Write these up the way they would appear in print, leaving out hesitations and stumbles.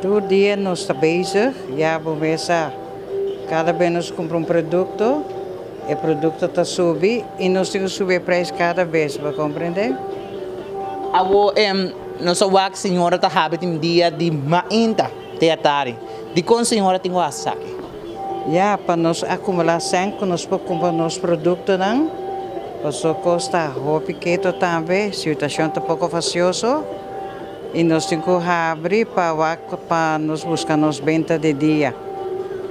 Tur dia nos ta bezig, ya bo mes sa, kada bes nos kumpra un produkto, e produkto ta subi i nos tin ku subi e preis kada bes, bo komprendé? Awo nos a wak señora ta habri tin dia di mainta te atari. Dikon señora tin ku hasi esaki? Ya, pa nos akumulá sèn ku nos por kumpra nos produktonan, pasobra kos ta hopi keto tambe, situashon ta poko fasioso i nos tin ku habri pa wak pa nos buska nos benta di dia.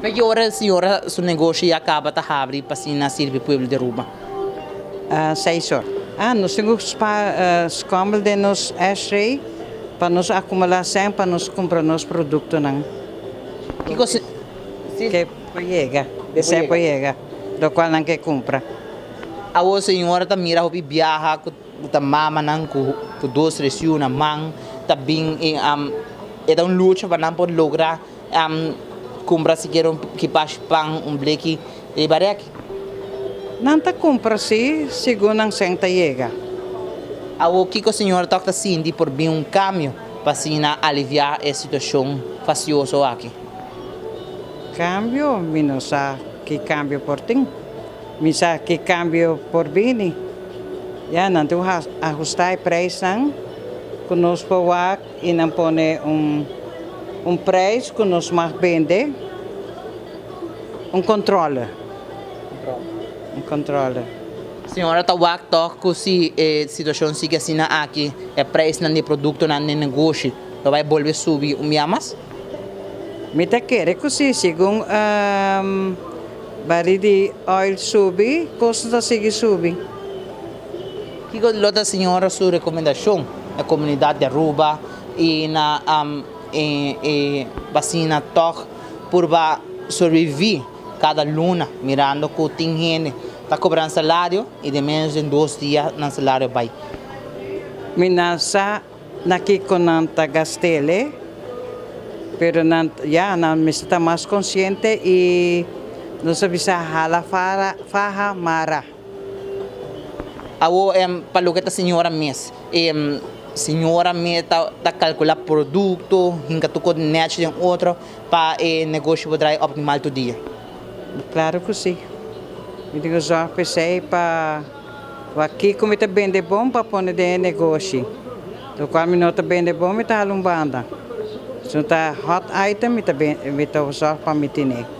Na ki ora señora su negoshi ya kaba ta habri pa asina sirbi pueblo di Aruba? Seis or. Ah, nos tin ku skòmbel den nos ashtray pa nos akumulá sèn pa nos kumpra nos produktonan. Kiko si. Ke por yega, esei por yega, lokual nan ke kumpra. Awor señora ta mira hopi biaha ku ta mamanan ku dos tres yu na man ta bin i e ta un lucha pa nan por logra kumpra sikiera un kipashi pan, un bleki riba rèk. Nan ta kumpra si segun nan sèn ta yega. Awor kiko señora tòg ta sinti por bin un kambio pa asina aliviá e situashon fastioso aki? Kambio? Mi no sa ki kambio por tin. Mi sa ki kambio por bini. Ya, nan tin ku ahustá e preisnan ku nos por wak i nan pone un un preis ku nos mag bende. Un kontrole. Un kontrole. Señora ta wak tòg ku si e situashon sigui asina aki, e preisnan di e produktonan den negoshi lo bai bolbe subi un bia mas? Mi ta kere ku si, segun bari di oil subi, kosnan ta sigui subi. Kiko lo ta señora su rekomendashon na komunidat di Aruba i na e basina tòg purba sobreviví kada luna mirando ku tin hende ta kobra nan salario i den ménos den dos dia nan salario bai? Mi na sa Na kiko nan ta gast'el, pero nan ya nan mester ta mas konsiente i nos a bisa hala faha mara. Awor pa loke ta señora mes, e señora mes ta kalkulá produkto, hinka tur kos nèchi den otro pa e negoshi por drai optimal tur dia? Klaro ku si. Mi tin ku zòrg p'esei pa. Wak kiko mi ta bende bon pa pone den e negoshi. Lokual mi no ta bende bon mi ta hala un banda. Si no ta hot item mi ta mi ta zorg pa mi tine.